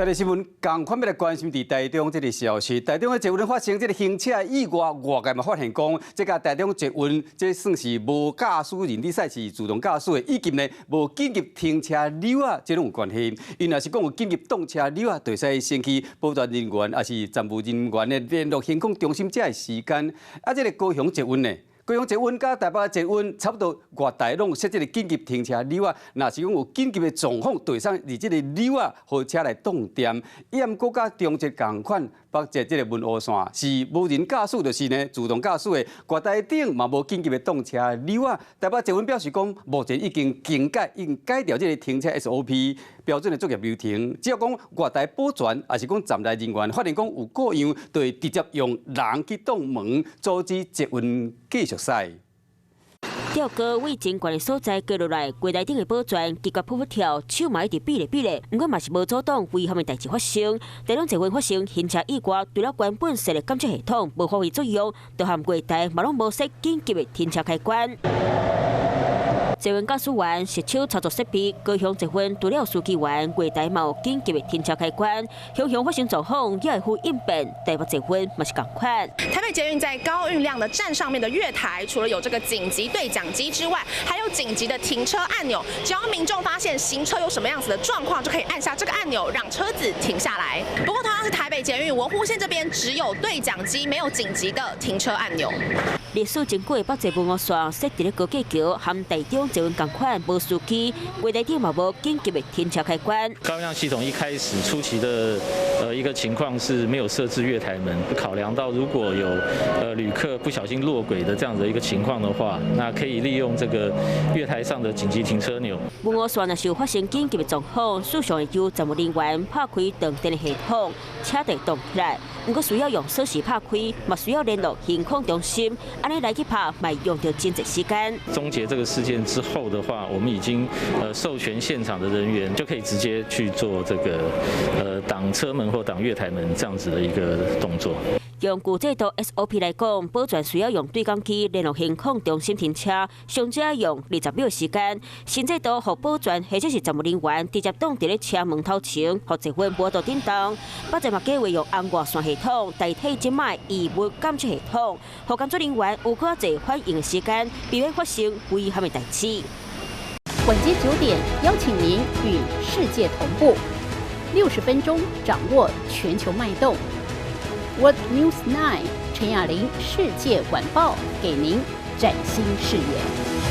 台視新聞仝款欲來關心佇台中這個消息，台中的捷運發生這個行車意外，外界嘛發現講，這個台中捷運這算是無駕駛人佇駛是自動駕駛的，以及呢無緊急停車鈕仔，這攏有關係。𪜶若是講有緊急擋車鈕仔，就會使先去保全人員，抑是站務人員的聯絡行控中心這个時間。啊，這個高雄捷運呢？高雄捷運佮台北捷運差不多月台攏設這個緊急停車鈕仔，若是講有緊急的狀況，就會使佇這個鈕仔，予車來擋電。伊毋過佮中捷仝款，北捷這個文湖線是無人駕駛，就是呢自動駕駛的，月台頂嘛無緊急的擋車鈕仔。台北捷運表示講，目前已經更改，已經改掉這個停車 SOP 標準的作業流程。只要講月台保全，抑是講站內人員發現講有故障，就會直接用人去擋門，阻止捷運繼續駛。吊高位真懸的所在跌落來，月台頂的保全直覺噗噗跳，手嘛一直比咧比咧，毋過嘛是無阻擋危險的代誌發生。台中捷運發生行車意外，除了原本設的監測系統無發揮作用，就含月台嘛攏無設緊急的停車開關。捷運駕駛員實手操作設備，高雄捷運除了司機員，月台嘛有緊急的停車開關，常常發生狀況也會應變。台北捷運嘛是仝款。台北捷運在高運量的站上面的月台，除了有這個緊急對講機之外，還有緊急的停車按鈕。只要民眾發現行車有什麼樣子的狀況，就可以按下這個按鈕，讓車子停下來。不過同樣是台北捷運文湖線這邊，只有對講機，沒有緊急的停車按鈕。歷史真久的北捷文湖線設佇咧高架橋，和台中捷運仝款，無司機，月台頂嘛無緊急的停車開關。高運量系統一開始初期的一個情況是沒有設置月台門，考量到如果有旅客不小心落軌的這樣的一個情況的話，那可以利用這個月台上的緊急停車鈕。文湖線若是有發生緊急的狀況，事先會由站務人員拍開斷電的系統，車會擋起來。毋過需要用鎖匙拍開，嘛需要聯絡行控中心，按呢來去拍，嘛用著真濟時間。終結這個事件之後的話，我們已經授權現場的人員就可以直接去做這個擋車門或擋月台門這樣子的一個動作。用舊制度 SOP 來講，保全需要用對講機聯絡行控中心停車，上少用20秒時間。新制度予保全或者是站務人員直接擋佇咧車門頭前，予捷運無法度振動。北捷嘛計劃用紅外線系統代替這擺異物感測系統，予工作人員有較濟反應的時間，避免發生危險的代誌。晚間9點，邀請您與世界同步，60分鐘掌握全球脈動。World News 9 陳雅玲世界晚報，給您嶄新視野。